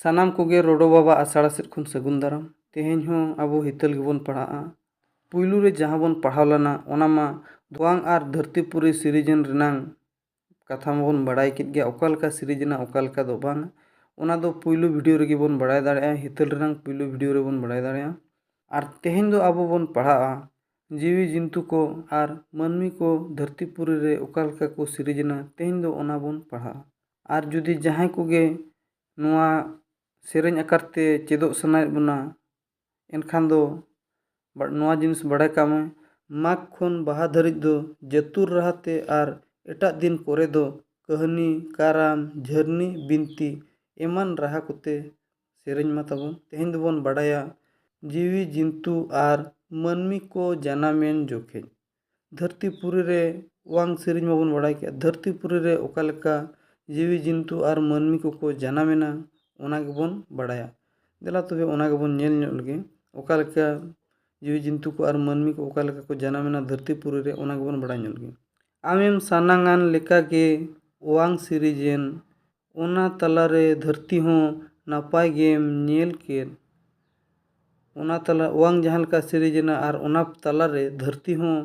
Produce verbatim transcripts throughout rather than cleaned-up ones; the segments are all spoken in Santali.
ᱥᱟᱱᱟᱢ ᱠᱚᱜᱮ ᱨᱚᱰᱚ ᱵᱟᱵᱟ ᱟᱥᱲᱟ ᱥᱮᱫ ᱠᱷᱚᱱ ᱥᱟᱹᱜᱩᱱ ᱫᱟᱨᱟᱢ᱾ ᱛᱮᱦᱮᱧ ᱦᱚᱸ ᱟᱵᱚ ᱦᱤᱛᱟᱹᱞ ᱜᱮᱵᱚᱱ ᱯᱟᱲᱦᱟᱜᱼᱟ᱾ ᱯᱩᱭᱞᱩ ᱨᱮ ᱡᱟᱦᱟᱸ ᱵᱚᱱ ᱯᱟᱲᱦᱟᱣ ᱞᱮᱱᱟ, ᱚᱱᱟ ᱢᱟ ᱚᱣᱟᱝ ᱟᱨ ᱫᱷᱟᱹᱨᱛᱤ ᱯᱩᱨᱤ ᱥᱤᱨᱤᱡᱚᱱ ᱨᱮᱱᱟᱝ ᱠᱟᱛᱷᱟ ᱢᱟᱵᱚᱱ ᱵᱟᱲᱟᱭ ᱠᱮᱫ ᱜᱮᱭᱟ, ᱚᱠᱟ ᱞᱮᱠᱟ ᱥᱤᱨᱤᱡᱽ ᱮᱱᱟ, ᱚᱠᱟ ᱞᱮᱠᱟ ᱫᱚ ᱵᱟᱝ, ᱚᱱᱟ ᱫᱚ ᱯᱩᱭᱞᱩ ᱵᱷᱤᱰᱤᱭᱳ ᱨᱮᱜᱮ ᱵᱚᱱ ᱵᱟᱲᱟᱭ ᱫᱟᱲᱮᱭᱟᱜᱼᱟ, ᱦᱤᱛᱟᱹᱞ ᱨᱮᱱᱟᱝ ᱯᱩᱭᱞᱩ ᱵᱷᱤᱰᱤᱭᱳ ᱨᱮᱵᱚᱱ ᱵᱟᱲᱟᱭ ᱫᱟᱲᱮᱭᱟᱜᱼᱟ᱾ ᱟᱨ ᱛᱮᱦᱮᱧ ᱫᱚ ᱟᱵᱚ ᱵᱚᱱ ᱯᱟᱲᱦᱟᱜᱼᱟ ᱡᱤᱣᱤ ᱡᱤᱱᱛᱩ ᱠᱚ ᱟᱨ ᱢᱟᱹᱱᱢᱤ ᱠᱚ ᱫᱷᱟᱹᱨᱛᱤ ᱯᱩᱨᱤ ᱨᱮ ᱚᱠᱟ ᱞᱮᱠᱟ ᱠᱚ ᱥᱤᱨᱤᱡᱽ ᱮᱱᱟ, ᱛᱮᱦᱮᱧ ᱫᱚ ᱚᱱᱟ ᱵᱚᱱ ᱯᱟᱲᱦᱟᱜᱼᱟ᱾ ᱟᱨ ᱡᱩᱫᱤ ᱡᱟᱦᱟᱸᱭ ᱠᱚᱜᱮ ᱱᱚᱣᱟ ᱥᱮᱨᱮᱧ ᱟᱠᱟᱨ ᱛᱮ ᱪᱮᱫᱚᱜ ᱥᱟᱱᱟᱭᱮᱫ ᱵᱚᱱᱟ, ᱮᱱᱠᱷᱟᱱ ᱫᱚ ᱵᱟ-, ᱱᱚᱣᱟ ᱡᱤᱱᱤᱥ ᱵᱟᱲᱟᱭ ᱠᱟᱜ ᱢᱮ, ᱢᱟᱜᱽ ᱠᱷᱚᱱ ᱵᱟᱦᱟ ᱫᱷᱟᱹᱨᱤᱡ ᱫᱚ ᱡᱟᱹᱛᱩᱨ ᱨᱟᱦᱟ ᱛᱮ ᱟᱨ ᱮᱴᱟᱜ ᱫᱤᱱ ᱠᱚᱨᱮ ᱫᱚ ᱠᱟᱹᱦᱱᱤ, ᱠᱟᱨᱟᱢ, ᱡᱷᱟᱹᱨᱱᱤ, ᱵᱤᱱᱛᱤ ᱮᱢᱟᱱ ᱨᱟᱦᱟ ᱠᱚᱛᱮ ᱥᱮᱨᱮᱧ ᱢᱟ ᱛᱟᱵᱚᱱ᱾ ᱛᱮᱦᱮᱧ ᱫᱚᱵᱚᱱ ᱵᱟᱲᱟᱭᱟ ᱡᱤᱣᱤ ᱡᱤᱱᱛᱩ ᱟᱨ ᱢᱟᱹᱱᱢᱤ ᱠᱚ ᱡᱟᱱᱟᱢᱮᱱ ᱡᱚᱠᱷᱮᱡ᱾ ᱫᱷᱟᱹᱨᱛᱤ ᱯᱩᱨᱤ ᱨᱮ ᱚᱣᱟᱝ ᱥᱮᱨᱮᱧ ᱢᱟᱵᱚᱱ ᱵᱟᱲᱟᱭ ᱠᱮᱫ, ᱫᱷᱟᱹᱨᱛᱤ ᱯᱩᱨᱤ ᱨᱮ ᱚᱠᱟ ᱞᱮᱠᱟ ᱡᱤᱣᱤ ᱡᱤᱱᱛᱩ ᱟᱨ ᱢᱟᱹᱱᱢᱤ ᱠᱚᱠᱚ ᱡᱟᱱᱟᱢᱮᱱᱟ, ᱚᱱᱟ ᱜᱮᱵᱚᱱ ᱵᱟᱲᱟᱭᱟ᱾ ᱫᱮᱞᱟ ᱛᱚᱵᱮ ᱚᱱᱟ ᱜᱮᱵᱚᱱ ᱧᱮᱞ ᱧᱚᱜ ᱞᱮᱜᱮ, ᱚᱠᱟ ᱞᱮᱠᱟ ᱡᱤᱣᱤ ᱡᱤᱱᱛᱩ ᱠᱚ ᱟᱨ ᱢᱟᱹᱱᱢᱤ ᱠᱚ ᱚᱠᱟ ᱞᱮᱠᱟ ᱠᱚ ᱡᱟᱱᱟᱢᱮᱱᱟ ᱫᱷᱟᱹᱨᱛᱤ ᱯᱩᱨᱤ ᱨᱮ, ᱚᱱᱟ ᱜᱮᱵᱚᱱ ᱵᱟᱲᱟᱭ ᱧᱚᱜ ᱞᱮᱜᱮ᱾ ᱟᱢᱮᱢ ᱥᱟᱱᱟᱝᱟᱱ ᱞᱮᱠᱟᱜᱮ ᱚᱣᱟᱝ ᱥᱤᱨᱤᱡᱮᱱ, ᱚᱱᱟ ᱛᱟᱞᱟᱨᱮ ᱫᱷᱟᱹᱨᱛᱤ ᱦᱚᱸ ᱱᱟᱯᱟᱭ ᱜᱮᱢ ᱧᱮᱞ ᱠᱮᱫ᱾ ᱚᱱᱟ ᱛᱟᱞᱟ ᱚᱣᱟᱝ ᱡᱟᱦᱟᱸ ᱞᱮᱠᱟ ᱥᱤᱨᱤᱡᱽ ᱮᱱᱟ ᱟᱨ ᱚᱱᱟ ᱛᱟᱞᱟᱨᱮ ᱫᱷᱟᱹᱨᱛᱤ ᱦᱚᱸ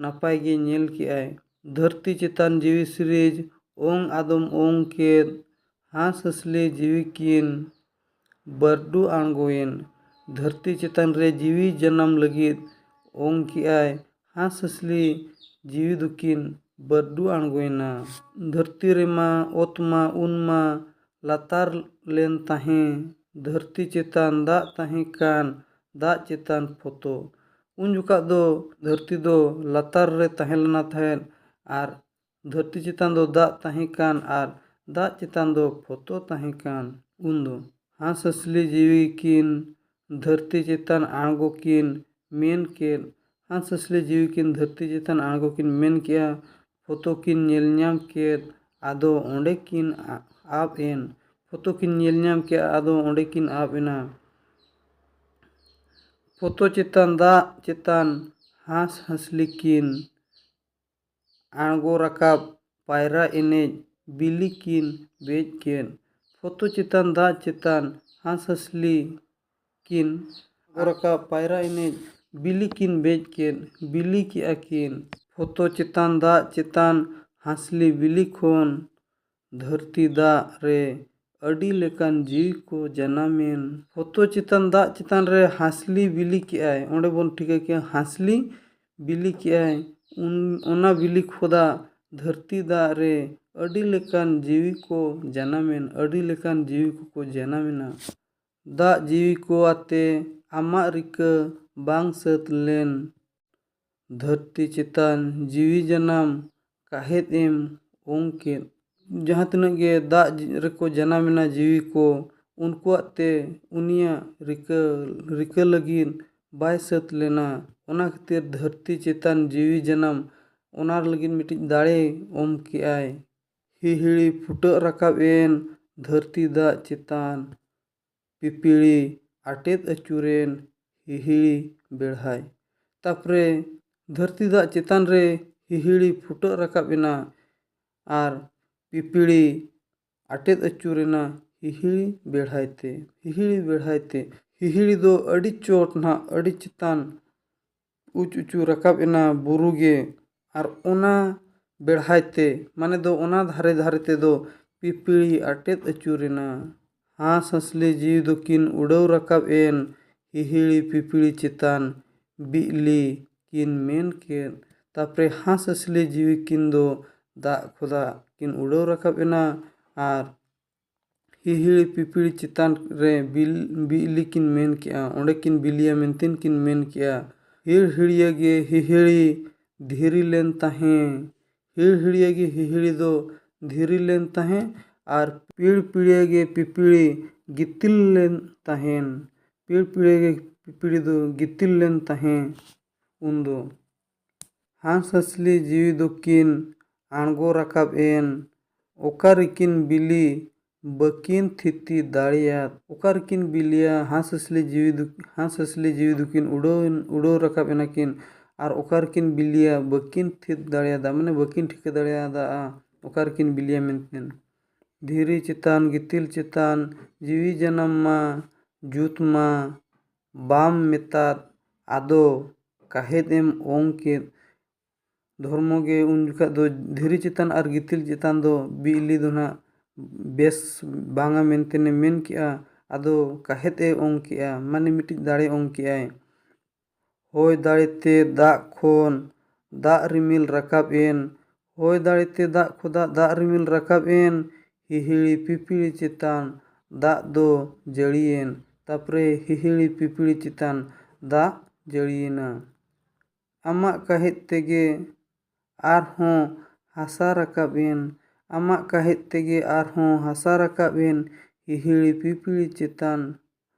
ᱱᱟᱯᱟᱭ ᱜᱮ ᱧᱮᱞ ᱠᱮᱜᱼᱟᱭ᱾ ᱫᱷᱟᱹᱨᱛᱤ ᱪᱮᱛᱟᱱ ᱡᱤᱣᱤ ᱥᱤᱨᱤᱡᱽ ᱚᱝ ᱟᱫᱚᱢ ᱚᱝ ᱠᱮᱫ, ᱦᱟᱸᱥ ᱦᱟᱸᱥᱞᱤ ᱡᱤᱣᱤ ᱠᱤᱱ ᱵᱟᱹᱨᱰᱩ ᱟᱬᱜᱚᱭᱮᱱ᱾ ᱫᱷᱟᱹᱨᱛᱤ ᱪᱮᱛᱟᱱ ᱨᱮ ᱡᱤᱣᱤ ᱡᱟᱱᱟᱢ ᱞᱟᱹᱜᱤᱫ ᱚᱝ ᱠᱮᱜᱼᱟᱭ, ᱦᱟᱸᱥ ᱦᱟᱸᱥᱞᱤ ᱡᱤᱣᱤ ᱫᱚᱠᱤᱱ ᱵᱟᱹᱨᱰᱩ ᱟᱬᱜᱚᱭᱮᱱᱟ᱾ ᱫᱷᱟᱹᱨᱛᱤ ᱨᱮᱢᱟ ᱚᱛ ᱢᱟ ᱩᱱ ᱢᱟ ᱞᱟᱛᱟᱨ ᱞᱮᱱ ᱛᱟᱦᱮᱸ, ᱫᱷᱟᱹᱨᱛᱤ ᱪᱮᱛᱟᱱ ᱫᱟᱜ ᱛᱟᱦᱮᱸ ᱠᱟᱱ, ᱫᱟᱜ ᱪᱮᱛᱟᱱ ᱯᱷᱚᱛᱚ᱾ ᱩᱱ ᱡᱚᱠᱷᱟᱜ ᱫᱚ ᱫᱷᱟᱹᱨᱛᱤ ᱫᱚ ᱞᱟᱛᱟᱨ ᱨᱮ ᱛᱟᱦᱮᱸ ᱞᱮᱱᱟ ᱛᱟᱦᱮᱸᱫ ᱟᱨ ᱫᱷᱟᱹᱨᱛᱤ ᱪᱮᱛᱟᱱ ᱫᱚ ᱫᱟᱜ ᱛᱟᱦᱮᱸ ᱠᱟᱱ ᱟᱨ ᱫᱟᱜ ᱪᱮᱛᱟᱱ ᱫᱚ ᱯᱷᱚᱛᱚ ᱛᱟᱦᱮᱸ ᱠᱟᱱ᱾ ᱩᱱ ᱫᱚ ᱦᱟᱸᱥ ᱦᱟᱸᱥᱞᱤ ᱡᱤᱣᱤ ᱠᱤᱱ ᱫᱷᱟᱹᱨᱛᱤ ᱪᱮᱛᱟᱱ ᱟᱬᱜᱚ ᱠᱤᱱ ᱢᱮᱱ ᱠᱮᱫ᱾ ᱦᱟᱸᱥ ᱦᱟᱸᱥᱞᱤ ᱡᱤᱣᱤ ᱠᱤᱱ ᱫᱷᱟᱹᱨᱛᱤ ᱪᱮᱛᱟᱱ ᱟᱬᱜᱚ ᱠᱤᱱ ᱢᱮᱱ ᱠᱮᱜᱼᱟ᱾ ᱯᱷᱚᱛᱚ ᱠᱤᱱ ᱧᱮᱞ ᱧᱟᱢ ᱠᱮᱫ, ᱟᱫᱚ ᱚᱸᱰᱮ ᱠᱤᱱ ᱟ-, ᱟᱵ ᱮᱱ᱾ ᱯᱷᱚᱛᱚ ᱠᱤᱱ ᱧᱮᱞ ᱧᱟᱢ ᱠᱮᱜᱼᱟ, ᱟᱫᱚ ᱚᱸᱰᱮ ᱠᱤᱱ ᱟᱵ ᱮᱱᱟ᱾ ᱯᱷᱚᱛᱚ ᱪᱮᱛᱟᱱ ᱫᱟᱜ ᱪᱮᱛᱟᱱ ᱦᱟᱸᱥ ᱦᱟᱸᱥᱞᱤ ᱠᱤᱱ ᱟᱬᱜᱚ ᱨᱟᱠᱟᱵ, ᱯᱟᱭᱨᱟ ᱮᱱᱮᱡ ᱵᱤᱞᱤ ᱠᱤᱱ ᱵᱮᱡ ᱠᱮᱫ᱾ ᱯᱷᱚᱛᱚ ᱪᱮᱛᱟᱱ ᱫᱟᱜ ᱪᱮᱛᱟᱱ ᱦᱟᱸᱥ ᱦᱟᱸᱥᱞᱤ ᱠᱤᱱ ᱨᱟᱠᱟᱵ ᱯᱟᱭᱨᱟ ᱮᱱᱮᱡ ᱵᱤᱞᱤ ᱠᱤᱱ ᱵᱮᱡ ᱠᱮᱫ, ᱵᱤᱞᱤ ᱠᱮᱜᱼᱟ ᱠᱤᱱ᱾ ᱯᱷᱚᱛᱚ ᱪᱮᱛᱟᱱ ᱫᱟᱜ ᱪᱮᱛᱟᱱ ᱦᱟᱸᱥᱞᱤ ᱵᱤᱞᱤ ᱠᱷᱚᱱ ᱫᱷᱟᱹᱨᱛᱤ ᱫᱟᱜ ᱨᱮ ᱟᱹᱰᱤ ᱞᱮᱠᱟᱱ ᱡᱤᱣᱤ ᱠᱚ ᱡᱟᱱᱟᱢᱮᱱ᱾ ᱯᱷᱚᱛᱚ ᱪᱮᱛᱟᱱ ᱫᱟᱜ ᱪᱮᱛᱟᱱ ᱨᱮ ᱦᱟᱸᱥᱞᱤ ᱵᱤᱞᱤ ᱠᱮᱜᱼᱟᱭ, ᱚᱸᱰᱮ ᱵᱚᱱ ᱴᱷᱤᱠᱟᱹ ᱠᱮᱜᱼᱟ ᱦᱟᱸᱥᱞᱤ ᱵᱤᱞᱤ ᱠᱮᱜᱼᱟᱭ᱾ ᱩᱱ, ᱚᱱᱟ ᱵᱤᱞᱤ ᱠᱷᱚᱱᱟᱜ ᱫᱷᱟᱹᱨᱛᱤ ᱫᱟᱜ ᱨᱮ ᱟᱹᱰᱤ ᱞᱮᱠᱟᱱ ᱡᱤᱣᱤ ᱠᱚ ᱡᱟᱱᱟᱢᱮᱱ, ᱟᱹᱰᱤ ᱞᱮᱠᱟᱱ ᱡᱤᱣᱤ ᱠᱚᱠᱚ ᱡᱟᱱᱟᱢᱮᱱᱟ᱾ ᱫᱟᱜ ᱡᱤᱣᱤ ᱠᱚ ᱟᱛᱮ ᱟᱢᱟᱜ ᱨᱤᱠᱟᱹ ᱵᱟᱝ ᱥᱟᱹᱛ ᱞᱮᱱ᱾ ᱫᱷᱟᱹᱨᱛᱤ ᱪᱮᱛᱟᱱ ᱡᱤᱣᱤ ᱡᱟᱱᱟᱢ ᱠᱟᱦᱮᱫ ᱮᱢ ᱚᱝ ᱠᱮᱫ᱾ ᱡᱟᱦᱟᱸ ᱛᱤᱱᱟᱹᱜ ᱜᱮ ᱫᱟᱜ ᱡᱤ-, ᱨᱮᱠᱚ ᱡᱟᱱᱟᱢᱮᱱᱟ ᱡᱤᱣᱤ ᱠᱚ, ᱩᱱᱠᱩᱣᱟᱜ ᱛᱮ ᱩᱱᱤᱭᱟᱜ ᱨᱤᱠᱟᱹ, ᱨᱤᱠᱟᱹ ᱞᱟᱹᱜᱤᱫ ᱵᱟᱭ ᱥᱟᱹᱛ ᱞᱮᱱᱟ᱾ ᱚᱱᱟ ᱠᱷᱟᱹᱛᱤᱨ ᱫᱷᱟᱹᱨᱛᱤ ᱪᱮᱛᱟᱱ ᱡᱤᱣᱤ ᱡᱟᱱᱟᱢ ᱚᱱᱟ ᱞᱟᱹᱜᱤᱫ ᱢᱤᱫᱴᱤᱡ ᱫᱟᱲᱮ ᱚᱢ ᱠᱮᱜᱼᱟᱭ᱾ ᱦᱤᱦᱤᱲᱤ ᱯᱷᱩᱴᱟᱹᱜ ᱨᱟᱠᱟᱵ ᱮᱱ ᱫᱷᱟᱹᱨᱛᱤ ᱫᱟᱜ ᱪᱮᱛᱟᱱ, ᱯᱤᱯᱤᱲᱤ ᱟᱴᱮᱫ ᱟᱹᱪᱩᱨᱮᱱ ᱦᱤᱦᱤᱲᱤ ᱵᱮᱲᱦᱟᱭ᱾ ᱛᱟᱯᱚᱨᱮ ᱫᱷᱟᱹᱨᱛᱤ ᱫᱟᱜ ᱪᱮᱛᱟᱱ ᱨᱮ ᱦᱤᱦᱤᱲᱤ ᱯᱷᱩᱴᱟᱹᱜ ᱨᱟᱠᱟᱵ ᱮᱱᱟ ᱟᱨ ᱯᱤᱯᱤᱲᱤ ᱟᱴᱮᱫ ᱟᱹᱪᱩᱨᱮᱱᱟ ᱦᱤᱦᱤᱲᱤ ᱵᱮᱲᱦᱟᱭ ᱛᱮ, ᱦᱤᱦᱤᱲᱤ ᱵᱮᱲᱦᱟᱭ ᱛᱮ᱾ ᱦᱤᱦᱤᱲᱤ ᱫᱚ ᱟᱹᱰᱤ ᱪᱚᱴ ᱱᱟᱦᱟᱜ, ᱟᱹᱰᱤ ᱪᱮᱛᱟᱱ ᱩᱪ ᱩᱪᱩ ᱨᱟᱠᱟᱵ ᱮᱱᱟ ᱵᱩᱨᱩ ᱜᱮ, ᱟᱨ ᱚᱱᱟ ᱵᱮᱲᱦᱟᱭ ᱛᱮ, ᱢᱟᱱᱮ ᱫᱚ ᱚᱱᱟ ᱫᱷᱟᱨᱮ ᱫᱷᱟᱨᱮ ᱛᱮᱫᱚ ᱯᱤᱯᱤᱲᱤ ᱟᱴᱮᱫ ᱟᱹᱪᱩᱨᱮᱱᱟ᱾ ᱦᱟᱸᱥ ᱦᱟᱸᱥᱞᱤ ᱡᱤᱣᱤ ᱫᱚᱠᱤᱱ ᱩᱰᱟᱹᱣ ᱨᱟᱠᱟᱵ ᱮᱱ ᱦᱤᱦᱤᱲᱤ ᱯᱤᱯᱤᱲᱤ ᱪᱮᱛᱟᱱ ᱵᱤᱞᱤ ᱠᱤᱱ ᱢᱮᱱ ᱠᱮᱫ᱾ ᱛᱟᱯᱚᱨᱮ ᱦᱟᱸᱥ ᱦᱟᱸᱥᱞᱤ ᱡᱤᱣᱤ ᱠᱤᱱ ᱫᱚ ᱫᱟᱜ ᱠᱷᱚᱱᱟᱜ ᱠᱤᱱ ᱩᱰᱟᱹᱣ ᱨᱟᱠᱟᱵ ᱮᱱᱟ ᱟᱨ ᱦᱤᱦᱤᱲᱤ ᱯᱤᱯᱤᱲᱤ ᱪᱮᱛᱟᱱ ᱨᱮ ᱵᱤᱞ-, ᱵᱤᱞᱤ ᱠᱤᱱ ᱢᱮᱱ ᱠᱮᱜᱼᱟ᱾ ᱚᱸᱰᱮ ᱠᱤᱱ ᱵᱤᱞᱤᱭᱟ ᱢᱮᱱᱛᱮ ᱠᱤᱱ ᱢᱮᱱ ᱠᱮᱜᱼᱟ᱾ ᱦᱤᱲ ᱦᱤᱲᱤᱭᱟᱹ ᱜᱮ ᱦᱤᱦᱤᱲᱤ ᱫᱷᱤᱨᱤ ᱞᱮᱱ ᱛᱟᱦᱮᱸ᱾ ᱦᱤᱲ ᱦᱤᱲᱤᱭᱟᱹ ᱜᱮ ᱦᱤᱦᱤᱲᱤ ᱫᱚ ᱫᱷᱤᱨᱤ ᱞᱮᱱ ᱛᱟᱦᱮᱸ ᱟᱨ ᱯᱤᱲ ᱯᱤᱲᱤᱭᱟᱹ ᱜᱮ ᱯᱤᱯᱤᱲᱤ ᱜᱤᱛᱤᱞ ᱞᱮᱱ ᱛᱟᱦᱮᱸᱱ᱾ ᱯᱤᱲ ᱯᱤᱲᱤᱭᱟᱹ ᱜᱮ ᱯᱤᱯᱤᱲᱤ ᱫᱚ ᱜᱤᱛᱤᱞ ᱞᱮᱱ ᱛᱟᱦᱮᱸ ᱩᱱᱫᱚ᱾ ᱦᱟᱸᱥ ᱦᱟᱸᱥᱞᱤ ᱡᱤᱣᱤ ᱫᱚᱠᱤᱱ ᱟᱬᱜᱚ ᱨᱟᱠᱟᱵ ᱮᱱ᱾ ᱚᱠᱟ ᱨᱮᱠᱤᱱ ᱵᱤᱞᱤ ᱵᱟᱹᱠᱤᱱ ᱛᱷᱤᱛᱤ ᱫᱟᱲᱮᱭᱟᱫ᱾ ᱚᱠᱟ ᱨᱮᱠᱤᱱ ᱵᱤᱞᱤᱭᱟ? ᱦᱟᱸᱥ ᱦᱟᱸᱥᱞᱤ ᱡᱤᱣᱤ ᱫᱚ, ᱦᱟᱸᱥ ᱦᱟᱸᱥᱞᱤ ᱡᱤᱣᱤ ᱫᱚᱠᱤᱱ ᱩᱰᱟᱹᱣ ᱮᱱ, ᱩᱰᱟᱹᱣ ᱨᱟᱠᱟᱵ ᱮᱱᱟᱠᱤᱱ᱾ ᱟᱨ ᱚᱠᱟ ᱨᱮᱠᱤᱱ ᱵᱤᱞᱤᱭᱟ ᱵᱟᱹᱠᱤᱱ ᱛᱷᱤᱛ ᱫᱟᱲᱮᱭᱟᱫᱟ, ᱢᱟᱱᱮ ᱵᱟᱹᱠᱤᱱ ᱴᱷᱤᱠᱟᱹ ᱫᱟᱲᱮᱭᱟᱫᱟ ᱚᱠᱟ ᱨᱮᱠᱤᱱ ᱵᱤᱞᱤᱭᱟ ᱢᱮᱱᱛᱮ᱾ ᱫᱷᱤᱨᱤ ᱪᱮᱛᱟᱱ ᱜᱤᱛᱤᱞ ᱪᱮᱛᱟᱱ ᱡᱤᱣᱤ ᱡᱟᱱᱟᱢ ᱢᱟ ᱡᱩᱛ ᱢᱟ ᱵᱟᱢ ᱢᱮᱛᱟᱫ ᱟᱫᱚ ᱠᱟᱦᱮᱫ ᱮᱢ ᱚᱝ ᱠᱮᱫ᱾ ᱫᱷᱚᱨᱢᱚ ᱜᱮ ᱩᱱ ᱡᱚᱠᱷᱟᱡ ᱫᱚ ᱫᱷᱤᱨᱤ ᱪᱮᱛᱟᱱ ᱟᱨ ᱜᱤᱛᱤᱞ ᱪᱮᱛᱟᱱ ᱫᱚ ᱵᱤᱡᱽᱞᱤ ᱫᱚ ᱱᱟᱦᱟᱜ ᱵᱮᱥ ᱵᱟᱝᱟ ᱢᱮᱱᱛᱮ ᱢᱮᱱ ᱠᱮᱜᱼᱟ᱾ ᱟᱫᱚ ᱠᱟᱦᱮᱫ ᱮ ᱚᱝ ᱠᱮᱜᱼᱟ, ᱢᱟᱱᱮ ᱢᱤᱫᱴᱤᱡ ᱫᱟᱲᱮ ᱚᱝ ᱠᱮᱜᱼᱟᱭ᱾ ᱦᱚᱭ ᱫᱟᱲᱮᱛᱮ ᱫᱟᱜ ᱠᱷᱚᱱ ᱫᱟᱜ ᱨᱤᱢᱤᱞ ᱨᱟᱠᱟᱵ ᱮᱱ, ᱦᱚᱭ ᱫᱟᱲᱮᱛᱮ ᱫᱟᱜ ᱠᱷᱚᱱ ᱫᱟᱜ, ᱫᱟᱜ ᱨᱤᱢᱤᱞ ᱨᱟᱠᱟᱵ ᱮᱱ, ᱦᱤᱦᱤᱲᱤ ᱯᱤᱯᱤᱲᱤ ᱪᱮᱛᱟᱱ ᱫᱟᱜ ᱫᱚ ᱡᱟᱹᱲᱤᱭᱮᱱ, ᱛᱟᱯᱚᱨᱮ ᱦᱤᱦᱤᱲᱤ ᱯᱤᱯᱤᱲᱤ ᱪᱮᱛᱟᱱ ᱫᱟᱜ ᱡᱟᱹᱲᱤᱭᱮᱱᱟ᱾ ᱟᱢᱟᱜ ᱠᱟᱦᱮᱫ ᱛᱮᱜᱮ ᱟᱨᱦᱚᱸ ᱦᱟᱥᱟ ᱨᱟᱠᱟᱵ ᱮᱱ, ᱟᱢᱟᱜ ᱠᱟᱦᱮᱫ ᱛᱮᱜᱮ ᱟᱨᱦᱚᱸ ᱦᱟᱥᱟ ᱨᱟᱠᱟᱵ ᱮᱱ, ᱦᱤᱦᱤᱲᱤ ᱯᱤᱯᱤᱲᱤ ᱪᱮᱛᱟᱱ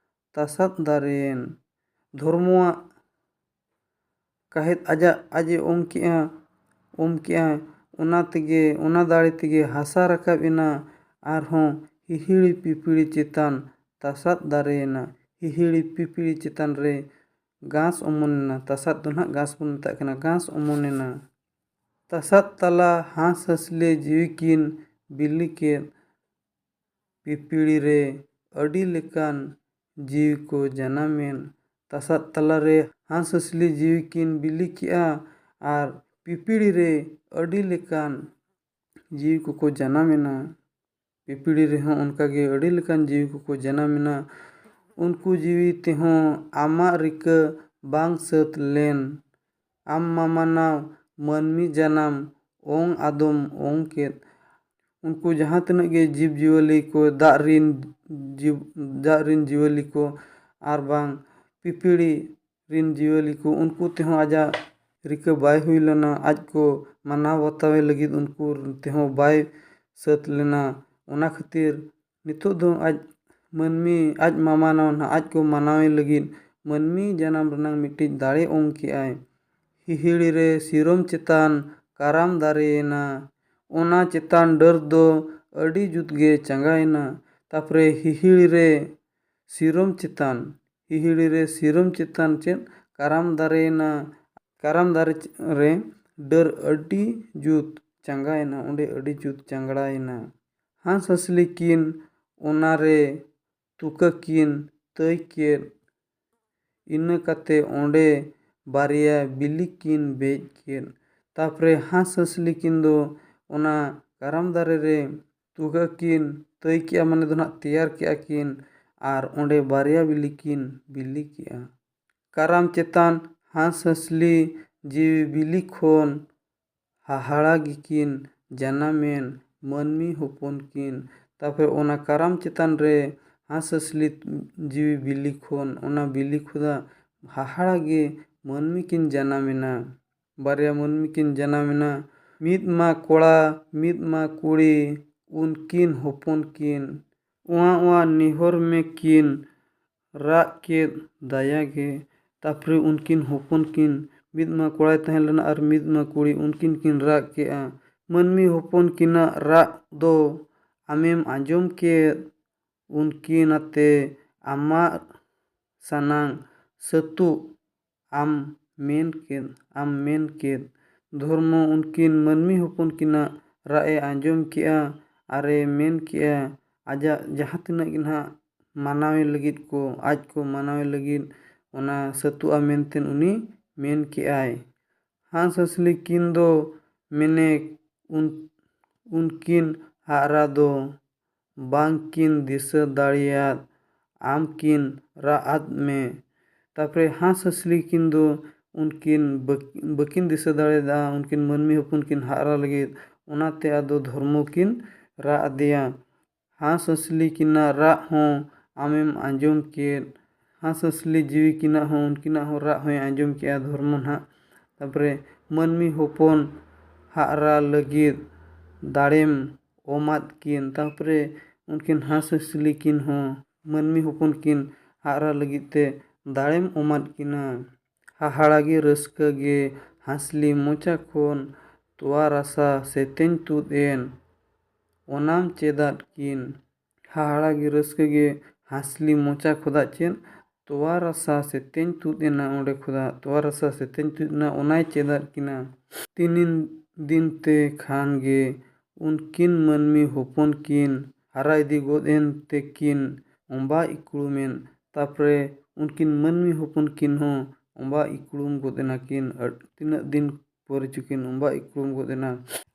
ᱛᱟᱥᱟᱫ ᱫᱟᱨᱮᱭᱮᱱ᱾ ᱫᱷᱚᱨᱢᱚᱣᱟᱜ ᱠᱟᱦᱮᱫ ᱟᱡᱟᱜ ᱟᱡ ᱮ ᱚᱝ ᱠᱮᱜᱼᱟ, ᱚᱝ ᱠᱮᱜᱼᱟ, ᱚᱱᱟ ᱛᱮᱜᱮ, ᱚᱱᱟ ᱫᱟᱲᱮ ᱛᱮᱜᱮ ᱦᱟᱥᱟ ᱨᱟᱠᱟᱵ ᱮᱱᱟ, ᱟᱨᱦᱚᱸ ᱦᱤᱦᱤᱲᱤ ᱯᱤᱯᱤᱲᱤ ᱪᱮᱛᱟᱱ ᱛᱟᱥᱟᱫ ᱫᱟᱨᱮᱭᱮᱱᱟ᱾ ᱦᱤᱦᱤᱲᱤ ᱯᱤᱯᱤᱲᱤ ᱪᱮᱛᱟᱱ ᱨᱮ ᱜᱷᱟᱥ ᱚᱢᱚᱱᱮᱱᱟ᱾ ᱛᱟᱥᱟᱫ ᱫᱚ ᱱᱟᱦᱟᱜ ᱜᱷᱟᱥ ᱵᱚᱱ ᱢᱮᱛᱟᱜ ᱠᱟᱱᱟ᱾ ᱜᱷᱟᱥ ᱚᱢᱚᱱᱮᱱᱟ᱾ ᱛᱟᱥᱟᱫ ᱛᱟᱞᱟ ᱦᱟᱸᱥ ᱦᱟᱸᱥᱞᱤ ᱡᱤᱣᱤ ᱠᱤᱱ ᱵᱤᱞᱤ ᱠᱮᱫ᱾ ᱯᱤᱯᱤᱲᱤ ᱨᱮ ᱟᱹᱰᱤ ᱞᱮᱠᱟᱱ ᱡᱤᱣᱤ ᱠᱚ ᱡᱟᱱᱟᱢᱮᱱ᱾ ᱛᱟᱥᱟᱫ ᱛᱟᱞᱟᱨᱮ ᱦᱟᱸᱥ ᱦᱟᱸᱥᱞᱤ ᱡᱤᱣᱤ ᱠᱤᱱ ᱵᱤᱞᱤ ᱠᱮᱜᱼᱟ ᱟᱨ ᱯᱤᱯᱤᱲᱤ ᱨᱮ ᱟᱹᱰᱤ ᱞᱮᱠᱟᱱ ᱡᱤᱣᱤ ᱠᱚᱠᱚ ᱡᱟᱱᱟᱢᱮᱱᱟ᱾ ᱯᱤᱯᱤᱲᱤ ᱨᱮᱦᱚᱸ ᱚᱱᱠᱟᱜᱮ ᱟᱹᱰᱤ ᱞᱮᱠᱟᱱ ᱡᱤᱣᱤ ᱠᱚᱠᱚ ᱡᱟᱱᱟᱢᱮᱱᱟ᱾ ᱩᱱᱠᱩ ᱡᱤᱣᱤ ᱛᱮᱦᱚᱸ ᱟᱢᱟᱜ ᱨᱤᱠᱟᱹ ᱵᱟᱝ ᱥᱟᱹᱛ ᱞᱮᱱ᱾ ᱟᱢ ᱢᱟ ᱢᱟᱱᱟᱣ ᱢᱟᱹᱱᱢᱤ ᱡᱟᱱᱟᱢ ᱚᱝ ᱟᱫᱚᱢ ᱚᱝ ᱠᱮᱫ᱾ ᱩᱱᱠᱩ ᱡᱟᱦᱟᱸ ᱛᱤᱱᱟᱹᱜ ᱜᱮ ᱡᱤᱵᱽ ᱡᱤᱭᱟᱹᱞᱤ ᱠᱚ, ᱫᱟᱜ ᱨᱤᱱ ᱡᱤᱵᱽ-, ᱫᱟᱜ ᱨᱤᱱ ᱡᱤᱭᱟᱹᱞᱤ ᱠᱚ, ᱟᱨ ᱵᱟᱝ ᱯᱤᱯᱤᱲᱤ ᱨᱤᱱ ᱡᱤᱭᱟᱹᱞᱤ ᱠᱚ, ᱩᱱᱠᱩ ᱛᱮᱦᱚᱸ ᱟᱡᱟᱜ ᱨᱤᱠᱟᱹ ᱵᱟᱭ ᱦᱩᱭ ᱞᱮᱱᱟ᱾ ᱟᱡ ᱠᱚ ᱢᱟᱱᱟᱣ ᱵᱟᱛᱟᱣᱮ ᱞᱟᱹᱜᱤᱫ ᱩᱱᱠᱩ ᱛᱮᱦᱚᱸ ᱵᱟᱭ ᱥᱟᱹᱛ ᱞᱮᱱᱟ᱾ ᱚᱱᱟ ᱠᱷᱟᱹᱛᱤᱨ ᱱᱤᱛᱚᱜ ᱫᱚ ᱟᱡ ᱢᱟᱹᱱᱢᱤ, ᱟᱡ ᱢᱟᱢᱟᱱᱟᱣ ᱱᱟᱦᱟᱜ ᱟᱡ ᱠᱚ ᱢᱟᱱᱟᱣᱮ ᱞᱟᱹᱜᱤᱫ ᱢᱟᱹᱱᱢᱤ ᱡᱟᱱᱟᱢ ᱨᱮᱱᱟᱜ ᱢᱤᱫᱴᱤᱡ ᱫᱟᱲᱮ ᱚᱝ ᱠᱮᱜᱼᱟᱭ᱾ ᱦᱤᱦᱤᱲᱤ ᱨᱮ ᱥᱤᱨᱚᱢ ᱪᱮᱛᱟᱱ ᱠᱟᱨᱟᱢ ᱫᱟᱨᱮᱭᱮᱱᱟ᱾ ᱚᱱᱟ ᱪᱮᱛᱟᱱ ᱰᱟᱹᱨ ᱫᱚ ᱟᱹᱰᱤ ᱡᱩᱛ ᱜᱮ ᱪᱟᱸᱜᱟᱭᱮᱱᱟ᱾ ᱛᱟᱯᱚᱨᱮ ᱦᱤᱦᱤᱲᱤ ᱨᱮ ᱥᱤᱨᱚᱢ ᱪᱮᱛᱟᱱ, ᱦᱤᱦᱤᱲᱤ ᱨᱮ ᱥᱤᱨᱚᱢ ᱪᱮᱛᱟᱱ ᱪᱮᱫ ᱠᱟᱨᱟᱢ ᱫᱟᱨᱮᱭᱮᱱᱟ᱾ ᱠᱟᱨᱟᱢ ᱫᱟᱨᱮ ᱨᱮ ᱰᱟᱹᱨ ᱟᱹᱰᱤ ᱡᱩᱛ ᱪᱟᱸᱜᱟᱭᱮᱱᱟ, ᱚᱸᱰᱮ ᱟᱹᱰᱤ ᱡᱩᱛ ᱪᱟᱝᱜᱽᱲᱟᱭᱮᱱᱟ᱾ ᱦᱟᱸᱥ ᱦᱟᱸᱥᱞᱤ ᱠᱤᱱ ᱚᱱᱟᱨᱮ ᱛᱩᱠᱟᱹ ᱠᱤᱱ ᱛᱟᱹᱭ ᱠᱮᱫ᱾ ᱤᱱᱟᱹ ᱠᱟᱛᱮ ᱚᱸᱰᱮ ᱵᱟᱨᱭᱟ ᱵᱤᱞᱤ ᱠᱤᱱ ᱵᱮᱡ ᱠᱮᱫ᱾ ᱛᱟᱨᱯᱚᱨᱮ ᱦᱟᱸᱥ ᱦᱟᱸᱥᱞᱤ ᱠᱤᱱ ᱫᱚ ᱚᱱᱟ ᱠᱟᱨᱟᱢ ᱫᱟᱨᱮ ᱨᱮ ᱛᱩᱠᱟᱹ ᱠᱤᱱ ᱛᱟᱹᱭ ᱠᱮᱜᱼᱟ, ᱢᱟᱱᱮ ᱫᱚ ᱱᱟᱦᱟᱜ ᱛᱮᱭᱟᱨ ᱠᱮᱜᱼᱟ ᱠᱤᱱ, ᱟᱨ ᱚᱸᱰᱮ ᱵᱟᱨᱭᱟ ᱵᱤᱞᱤ ᱠᱤᱱ ᱵᱤᱞᱤ ᱠᱮᱜᱼᱟ᱾ ᱠᱟᱨᱟᱢ ᱪᱮᱛᱟᱱ ᱦᱟᱸᱥ ᱦᱟᱸᱥᱞᱤ ᱡᱤᱣᱤ ᱵᱤᱞᱤ ᱠᱷᱚᱱ ᱦᱟᱦᱟᱲᱟ ᱜᱮᱠᱤᱱ ᱡᱟᱱᱟᱢᱮᱱ ᱢᱟᱹᱱᱢᱤ ᱦᱚᱯᱚᱱ ᱠᱤᱱ᱾ ᱛᱟᱨᱯᱚᱨᱮ ᱚᱱᱟ ᱠᱟᱨᱟᱢ ᱪᱮᱛᱟᱱ ᱨᱮ ᱦᱟᱸᱥ ᱦᱟᱸᱥᱞᱤ ᱡᱤᱣᱤ ᱵᱤᱞᱤ ᱠᱷᱚᱱ, ᱚᱱᱟ ᱵᱤᱞᱤ ᱠᱷᱚᱱᱟᱜ ᱦᱟᱦᱟᱲᱟ ᱜᱮ ᱢᱟᱹᱱᱢᱤ ᱠᱤᱱ ᱡᱟᱱᱟᱢᱮᱱᱟ᱾ ᱵᱟᱨᱭᱟ ᱢᱟᱹᱱᱢᱤ ᱠᱤᱱ ᱡᱟᱱᱟᱢᱮᱱᱟ᱾ ᱢᱤᱫ ᱢᱟ ᱠᱚᱲᱟ, ᱢᱤᱫ ᱢᱟ ᱠᱩᱲᱤ, ᱩᱱᱠᱤᱱ ᱦᱚᱯᱚᱱ ᱠᱤᱱ᱾ ᱚᱣᱟ ᱚᱣᱟ ᱱᱮᱦᱚᱨ ᱢᱮ ᱠᱤᱱ ᱨᱟᱜ ᱠᱮᱫ ᱫᱟᱭᱟ ᱜᱮ᱾ ᱛᱟᱨᱯᱚᱨᱮ ᱩᱱᱠᱤᱱ ᱦᱚᱯᱚᱱ ᱠᱤᱱ, ᱢᱤᱫ ᱢᱟ ᱠᱚᱲᱟᱭ ᱛᱟᱦᱮᱸ ᱞᱮᱱᱟ ᱟᱨ ᱢᱤᱫ ᱢᱟ ᱠᱩᱲᱤ, ᱩᱱᱠᱤᱱ ᱠᱤᱱ ᱨᱟᱜ ᱠᱮᱜᱼᱟ᱾ ᱢᱟᱹᱱᱢᱤ ᱦᱚᱯᱚᱱ ᱠᱤᱱᱟᱜ ᱨᱟᱜ ᱫᱚ ᱟᱢᱮᱢ ᱟᱸᱡᱚᱢ ᱠᱮᱫ, ᱩᱱᱠᱤᱱ ᱟᱛᱮ ᱟᱢᱟᱜ ᱥᱟᱱᱟᱝ ᱥᱟᱹᱛᱩᱜ ᱟᱢ ᱢᱮᱱ ᱠᱮᱫ, ᱟᱢ ᱢᱮᱱ ᱠᱮᱫ᱾ ᱫᱷᱚᱨᱢᱚ ᱩᱱᱠᱤᱱ ᱢᱟᱹᱱᱢᱤ ᱦᱚᱯᱚᱱ ᱠᱤᱱᱟᱜ ᱨᱟᱜ ᱮ ᱟᱸᱡᱚᱢ ᱠᱮᱜᱼᱟ ᱟᱨ ᱮ ᱢᱮᱱ ᱠᱮᱜᱼᱟ, ᱟᱡᱟᱜ ᱡᱟᱦᱟᱸ ᱛᱤᱱᱟᱹᱜ ᱜᱮ ᱱᱟᱦᱟᱜ ᱢᱟᱱᱟᱣᱮ ᱞᱟᱹᱜᱤᱫ ᱠᱚ, ᱟᱡ ᱠᱚ ᱢᱟᱱᱟᱣᱮ ᱞᱟᱹᱜᱤᱫ ᱚᱱᱟ ᱥᱟᱹᱛᱩᱜᱼᱟ ᱢᱮᱱᱛᱮ ᱩᱱᱤ ᱢᱮᱱ ᱠᱮᱜᱼᱟᱭ᱾ ᱦᱟᱸᱥ ᱦᱟᱸᱥᱞᱤ ᱠᱤᱱ ᱫᱚ ᱢᱮᱱᱮ ᱩᱱ-, ᱩᱱᱠᱤᱱ ᱦᱟᱜᱨᱟ ᱫᱚ ᱵᱟᱝ ᱠᱤᱱ ᱫᱤᱥᱟᱹ ᱫᱟᱲᱮᱭᱟᱫ, ᱟᱢ ᱠᱤᱱ ᱨᱟᱜ ᱟᱫ ᱢᱮ᱾ ᱛᱟᱨᱯᱚᱨᱮ ᱦᱟᱸᱥ ᱦᱟᱸᱥᱞᱤ ᱠᱤᱱ ᱫᱚ ᱩᱱᱠᱤᱱ ᱵᱟᱹᱠ-, ᱵᱟᱹᱠᱤᱱ ᱫᱤᱥᱟᱹ ᱫᱟᱲᱮᱭᱟᱫᱟ, ᱩᱱᱠᱤᱱ ᱢᱟᱹᱱᱢᱤ ᱦᱚᱯᱚᱱ ᱠᱤᱱ ᱦᱟᱜᱨᱟ ᱞᱟᱹᱜᱤᱫ, ᱚᱱᱟᱛᱮ ᱟᱫᱚ ᱫᱷᱚᱨᱢᱚ ᱠᱤᱱ ᱨᱟᱜ ᱟᱫᱮᱭᱟ᱾ ᱦᱟᱸᱥ ᱦᱟᱸᱥᱞᱤ ᱠᱤᱱᱟᱜ ᱨᱟᱜ ᱦᱚᱸ ᱟᱢᱮᱢ ᱟᱸᱡᱚᱢ ᱠᱮᱫ᱾ ᱦᱟᱸᱥ ᱦᱟᱸᱥᱞᱤ ᱡᱤᱣᱤ ᱠᱤᱱᱟᱜ ᱦᱚᱸ, ᱩᱱᱠᱤᱱᱟᱜ ᱦᱚᱸ ᱨᱟᱜ ᱦᱚᱸᱭ ᱟᱸᱡᱚᱢ ᱠᱮᱜᱼᱟ ᱫᱷᱚᱨᱢᱚ ᱱᱟᱦᱟᱜ᱾ ᱛᱟᱨᱯᱚᱨᱮ ᱢᱟᱹᱱᱢᱤ ᱦᱚᱯᱚᱱ ᱦᱟᱜᱨᱟ ᱞᱟᱹᱜᱤᱫ ᱫᱟᱲᱮᱢ ᱚᱢᱟᱫ ᱠᱤᱱ᱾ ᱛᱟᱨᱯᱚᱨᱮ ᱩᱱᱠᱤᱱ ᱦᱟᱸᱥ ᱦᱟᱸᱥᱞᱤ ᱠᱤᱱ ᱦᱚᱸ ᱢᱟᱹᱱᱢᱤ ᱦᱚᱯᱚᱱ ᱠᱤᱱ ᱦᱟᱜᱨᱟ ᱞᱟᱹᱜᱤᱫ ᱛᱮ ᱫᱟᱲᱮᱢ ᱚᱢᱟᱫ ᱠᱤᱱᱟ᱾ ᱦᱟᱦᱟᱲᱟ ᱜᱮ ᱨᱟᱹᱥᱠᱟᱹ ᱜᱮ ᱦᱟᱸᱥᱞᱤ ᱢᱚᱪᱟ ᱠᱷᱚᱱ ᱛᱚᱣᱟ ᱨᱟᱥᱟ ᱥᱮᱛᱮᱧ ᱛᱩᱫ ᱮᱱ, ᱚᱱᱟᱢ ᱪᱮᱫᱟᱫ ᱠᱤᱱ᱾ ᱦᱟᱦᱟᱲᱟ ᱜᱮ ᱨᱟᱹᱥᱠᱟᱹ ᱜᱮ ᱦᱟᱸᱥᱞᱤ ᱢᱚᱪᱟ ᱠᱷᱚᱱᱟᱜ ᱪᱮᱫ ᱛᱚᱣᱟ ᱨᱟᱥᱟ ᱥᱮᱛᱮᱧ ᱛᱩᱫ ᱮᱱᱟ, ᱚᱸᱰᱮ ᱠᱷᱚᱱᱟᱜ ᱛᱚᱣᱟ ᱨᱟᱥᱟ ᱥᱮᱛᱮᱧ ᱛᱩᱫ ᱮᱱᱟ, ᱚᱱᱟᱭ ᱪᱮᱫᱟᱫ ᱠᱤᱱᱟ᱾ ᱛᱤᱱᱤᱱ ᱫᱤᱱ ᱛᱮ ᱠᱷᱟᱱ ᱜᱮ ᱩᱱᱠᱤᱱ ᱢᱟᱹᱱᱢᱤ ᱦᱚᱯᱚᱱ ᱠᱤᱱ ᱦᱟᱨᱟ ᱤᱫᱤ ᱜᱚᱫ ᱮᱱ ᱛᱮᱠᱤᱱ ᱚᱸᱵᱟ ᱤᱠᱲᱩᱢᱮᱱ᱾ ᱛᱟᱯᱚᱨᱮ ᱩᱱᱠᱤᱱ ᱢᱟᱹᱱᱢᱤ ᱦᱚᱯᱚᱱ ᱠᱤᱱ ᱦᱚᱸ ᱚᱸᱵᱟ ᱤᱠᱲᱩᱢ ᱜᱚᱫ ᱮᱱᱟ ᱠᱤᱱ᱾ ᱟᱹᱰ-, ᱛᱤᱱᱟᱹᱜ ᱫᱤᱱ ᱯᱚᱨᱮ ᱪᱚᱠᱤᱱ ᱚᱸᱵᱟ ᱤᱠᱲᱩᱢ ᱜᱚᱫ ᱮᱱᱟ᱾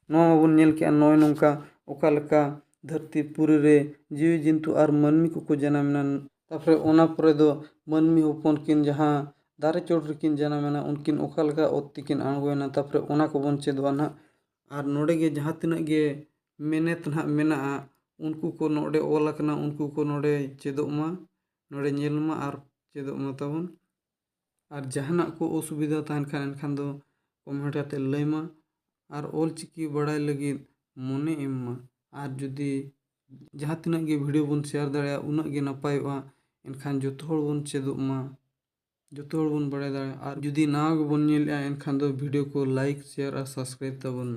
ᱱᱚᱣᱟ ᱢᱟᱵᱚᱱ ᱧᱮᱞ ᱠᱮᱜᱼᱟ, ᱱᱚᱜᱼᱚᱭ ᱱᱚᱝᱠᱟ ᱚᱠᱟ ᱞᱮᱠᱟ ᱫᱷᱟᱹᱨᱛᱤ ᱯᱩᱨᱤ ᱨᱮ ᱡᱤᱣᱤ ᱡᱚᱱᱛᱩ ᱟᱨ ᱢᱟᱹᱱᱢᱤ ᱠᱚᱠᱚ ᱡᱟᱱᱟᱢ ᱮᱱᱟ᱾ ᱛᱟᱯᱚᱨᱮ ᱚᱱᱟ ᱯᱚᱨᱮ ᱫᱚ ᱢᱟᱹᱱᱢᱤ ᱦᱚᱯᱚᱱ ᱠᱤᱱ ᱡᱟᱦᱟᱸ ᱫᱟᱨᱮ ᱪᱚᱴ ᱨᱮᱠᱤᱱ ᱡᱟᱱᱟᱢ ᱮᱱᱟ, ᱩᱱᱠᱤᱱ ᱚᱠᱟ ᱞᱮᱠᱟ ᱚᱛ ᱛᱮᱠᱤᱱ ᱟᱬᱜᱚᱭᱮᱱᱟ, ᱛᱟᱯᱚᱨᱮ ᱚᱱᱟ ᱠᱚᱵᱚᱱ ᱪᱮᱫᱚᱜᱼᱟ ᱱᱟᱦᱟᱜ᱾ ᱟᱨ ᱱᱚᱰᱮ ᱜᱮ ᱡᱟᱦᱟᱸ ᱛᱤᱱᱟᱹᱜ ᱜᱮ ᱢᱮᱱᱮᱛ ᱱᱟᱦᱟᱜ ᱢᱮᱱᱟᱜᱼᱟ, ᱩᱱᱠᱩ ᱠᱚ ᱱᱚᱰᱮ ᱚᱞ ᱟᱠᱟᱱᱟ, ᱩᱱᱠᱩ ᱠᱚ ᱱᱚᱰᱮ ᱪᱮᱫᱚᱜ ᱢᱟ, ᱱᱚᱰᱮ ᱧᱮᱞ ᱢᱟ ᱟᱨ ᱪᱮᱫᱚᱜ ᱢᱟ ᱛᱟᱵᱚᱱ᱾ ᱟᱨ ᱡᱟᱦᱟᱱᱟᱜ ᱠᱚ ᱚᱥᱩᱵᱤᱫᱷᱟ ᱛᱟᱦᱮᱱ ᱠᱷᱟᱱ, ᱮᱱᱠᱷᱟᱱ ᱫᱚ comment ᱠᱟᱛᱮ ᱞᱟᱹᱭ ᱢᱟ᱾ ᱟᱨ ᱚᱞ ᱪᱤᱠᱤ ᱵᱟᱲᱟᱭ ᱞᱟᱹᱜᱤᱫ ᱢᱚᱱᱮ ᱮᱢ ᱢᱟ᱾ ᱟᱨ ᱡᱩᱫᱤ ᱡᱟᱦᱟᱸ ᱛᱤᱱᱟᱹᱜ ᱜᱮ video ᱵᱚᱱ share ᱫᱟᱲᱮᱭᱟᱜᱼᱟ, ᱩᱱᱟᱹᱜ ᱜᱮ ᱱᱟᱯᱟᱭᱚᱜᱼᱟ᱾ ᱮᱱᱠᱷᱟᱱ ᱡᱚᱛᱚ ᱦᱚᱲ ᱵᱚᱱ ᱪᱮᱫᱚᱜ ᱢᱟ, ᱡᱚᱛᱚ ᱦᱚᱲ ᱵᱚᱱ ᱵᱟᱲᱟᱭ ᱫᱟᱲᱮᱭᱟᱜᱼᱟ᱾ ᱟᱨ ᱡᱩᱫᱤ ᱱᱟᱣᱟ ᱜᱮᱵᱚᱱ ᱧᱮᱞᱮᱜᱼᱟ, ᱮᱱᱠᱷᱟᱱ ᱫᱚ video ᱠᱚ like, share ᱟᱨ subscribe ᱛᱟᱵᱚᱱ ᱢᱟ᱾